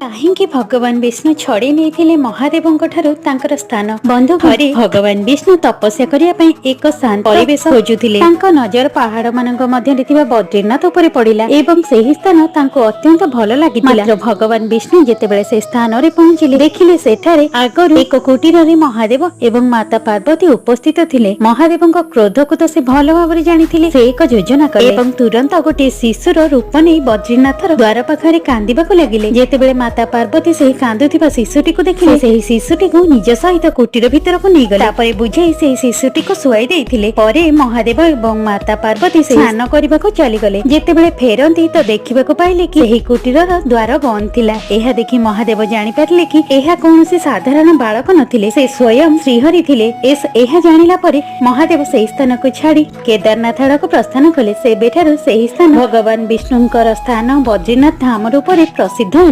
କାହିଁକି ଭଗବାନ ବିଷ୍ଣୁ ଛଡେଇ ନେଇଥିଲେ ମହାଦେବଙ୍କ ଠାରୁ ତାଙ୍କର ସ୍ଥାନ? ବନ୍ଧୁ ଘରେ ଭଗବାନ ବିଷ୍ଣୁ ତପସ୍ୟା କରିବା ପାଇଁ ଏକ ଶାନ୍ତ ପରିବେଶ ଖୋଜୁଥିଲେ। ତାଙ୍କ ନଜର ପାହାଡ ମାନଙ୍କ ମଧ୍ୟରେ ଥିବା ବଦ୍ରୀନାଥ ଉପରେ ପଡିଲା ଏବଂ ସେହି ସ୍ଥାନ ତାଙ୍କୁ ଅତ୍ୟନ୍ତ ଭଲ ଲାଗିଥିଲା। ମାତ୍ର ଭଗବାନ ବିଷ୍ଣୁ ଯେତେବେଳେ ସେ ସ୍ଥାନରେ ପହଞ୍ଚିଲେ, ଦେଖିଲେ ସେଠାରେ ଆଗରୁ ଏକ କୁଟୀରରେ ମହାଦେବ ଏବଂ ମାତା ପାର୍ବତୀ ଉପସ୍ଥିତ ଥିଲେ। ମହାଦେବଙ୍କ କ୍ରୋଧକୁ ତ ସେ ଭଲ ଭାବରେ ଜାଣିଥିଲେ। ସେ ଏକ ଯୋଜନା କଲେ ଏବଂ ତୁରନ୍ତ ଗୋଟିଏ ଶିଶୁର ରୂପ ନେଇ ବଦ୍ରୀନାଥର ଦ୍ୱାର ପାଖରେ କାନ୍ଦିବାକୁ ଲାଗିଲେ। ଯେତେବେଳେ ମାତା ପାର୍ବତୀ ସେହି କାନ୍ଦୁଥିବା ଶିଶୁଟିକୁ ଦେଖିଲେ, ସେହି ଶିଶୁଟିକୁ ନିଜ ସହିତ କୁଟୀର ଭିତରକୁ ନେଇଗଲେ। ତାପରେ ବୁଝେଇ ସେହି ଶିଶୁଟିକୁ ଶୁଆଇ ଦେଇଥିଲେ। ପରେ ମହାଦେବ ଏବଂ ମାତା ପାର୍ବତୀ ସ୍ନାନ କରିବାକୁ ଚାଲିଗଲେ। ଯେତେବେଳେ ଫେରନ୍ତି ତ ଦେଖିବାକୁ ପାଇଲେ କି ସେହି କୁଟୀରର ଦ୍ୱାର ବନ୍ଦ ଥିଲା। ଏହା ଦେଖି ମହାଦେବ ଜାଣିପାରିଲେ କି ଏହା କୌଣସି ସାଧାରଣ ବାଳକ ନଥିଲେ, ସେ ସ୍ୱୟଂ ଶ୍ରୀହରି ଥିଲେ। ଏହା ଜାଣିଲା ପରେ ମହାଦେବ ସେହି ସ୍ଥାନକୁ ଛାଡି କେଦାରନାଥ ଆଡ଼କୁ ପ୍ରସ୍ଥାନ କଲେ। ସେବେଠାରୁ ସେହି ସ୍ଥାନ ଭଗବାନ ବିଷ୍ଣୁଙ୍କର ସ୍ଥାନ ବଦ୍ରୀନାଥ ଧାମ ରୂପରେ ପ୍ରସିଦ୍ଧ ହେଲା।